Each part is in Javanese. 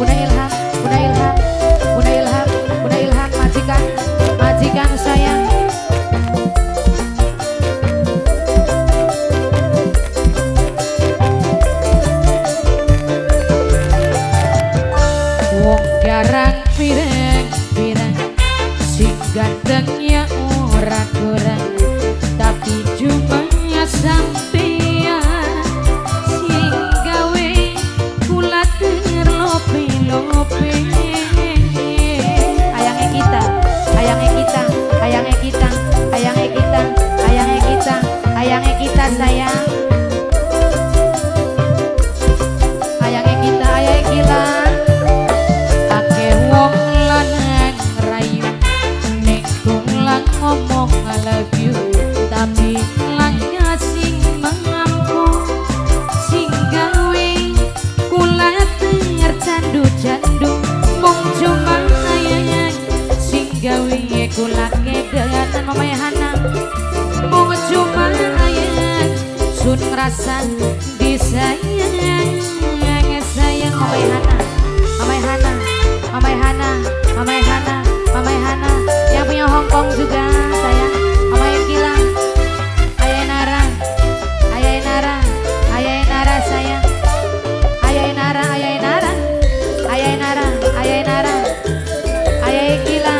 Bunda Ilham, Bunda Ilham, Bunda Ilham, Bunda Ilham, majikan, majikan sayang. Wong garang pirang-pirang, sing gantengnya ora kurang, tapi cuma sampeyan sing gawe kula terlope-lope. Ayange kita, ayange kita, ayange kita, ayange kita, ayange kita, ayange kita sayang. Ayange kita, ayange kita. Akeh wong lanang rayu ning kula ngomong I love you, tapi langka sing mampu sing gawe kula tercandu-candu. Mung cuma ayang sing gawe kula kedanan. Mama Hana, mung cuma ayang sun ngrasa disayang sayang. Mama Hana, Mama Hana, Mama Hana, Mama Hana, Mama Hana yang punya Hongkong juga sayang. Mama Gila, Ayah Nara, Ayah Nara, Ayah Nara sayang. Ayah Nara, Ayah Nara, Ayah Nara, Ayah Nara, Ayah Gila,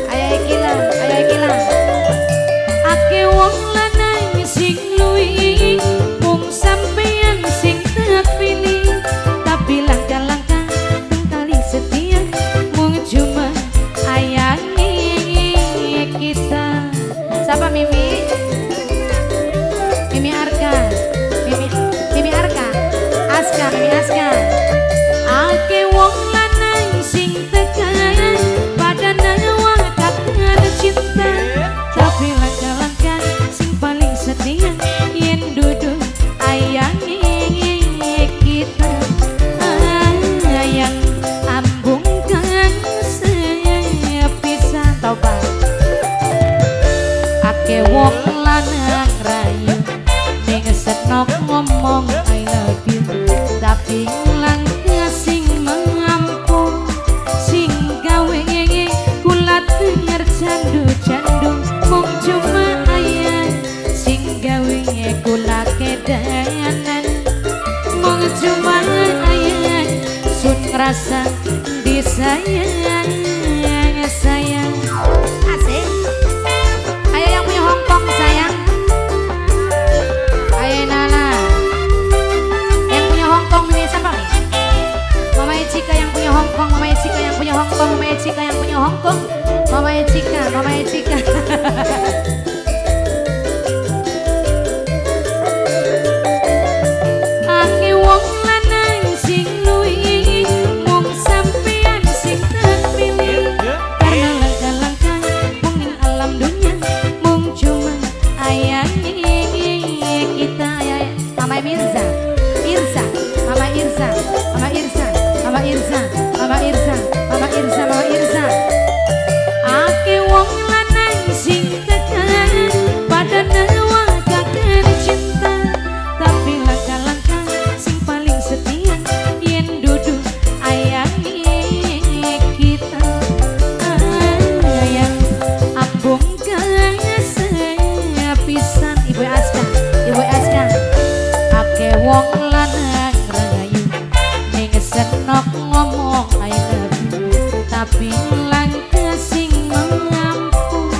Ayah Gila, Ayah Gila. Ake wong lanang sing luwih, mung sampeyan sing tak pilih, tapi langkah-langkah teng setia, mung cuma ayange kita. Siapa Mimi? Mimi Arka, Mimi, Mimi Arka, Aska, Mimi Aska. Ake wong lanang sing tekan pada nawakaken cinta, tapi langkah-langkah sing paling setia yen dudu ayange kita. Ayang ambung kang sepisan tobat. Ake wong lanang rayu ning senok ngomong I love you, tapi langkah sing mampu sing gawe kula tercandu-candu. Mung cuma ayang sing gawe kula kedanan, mung cuma ayang sun ngrasa disayang sayang. Asik. Ayo yang punya Hongkong sayang. Ayo Nala. Yang punya Hongkong ini siapa nih? Mama Ecika yang punya Hongkong, Mama Ecika yang punya Hongkong, Mama Ecika yang punya Hongkong, Mama Ecika, Mama Ecika. Ake wong lanang sing luwih, mung sampeyan sing tak pilih, karena langkah-langkah mung ning alam dunia, mung cuma ayange kita. Ayah, Mama Mirza, Irza, Mama Irza, Mama Irza, Mama Irza, Mama Irza, Mama Irza, Mama Irza. Ake wong lanang sing tekan pada nawakaken cinta, tapi langkah-langkah sing paling setia yen dudu ayange kita. Ayang ambung kang sepisan. Ibu Aska, Ibu Aska. Ake wong lanang rayu ning senok ngomong I love you, tapi langkah sing mampu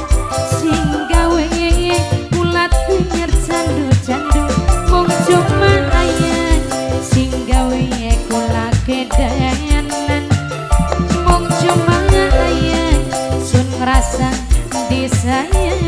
sing gawe kula tercandu-candu. Mung cuma ayang sing gawe kula kedanan, mung cuma ayang sun ngrasa disayang.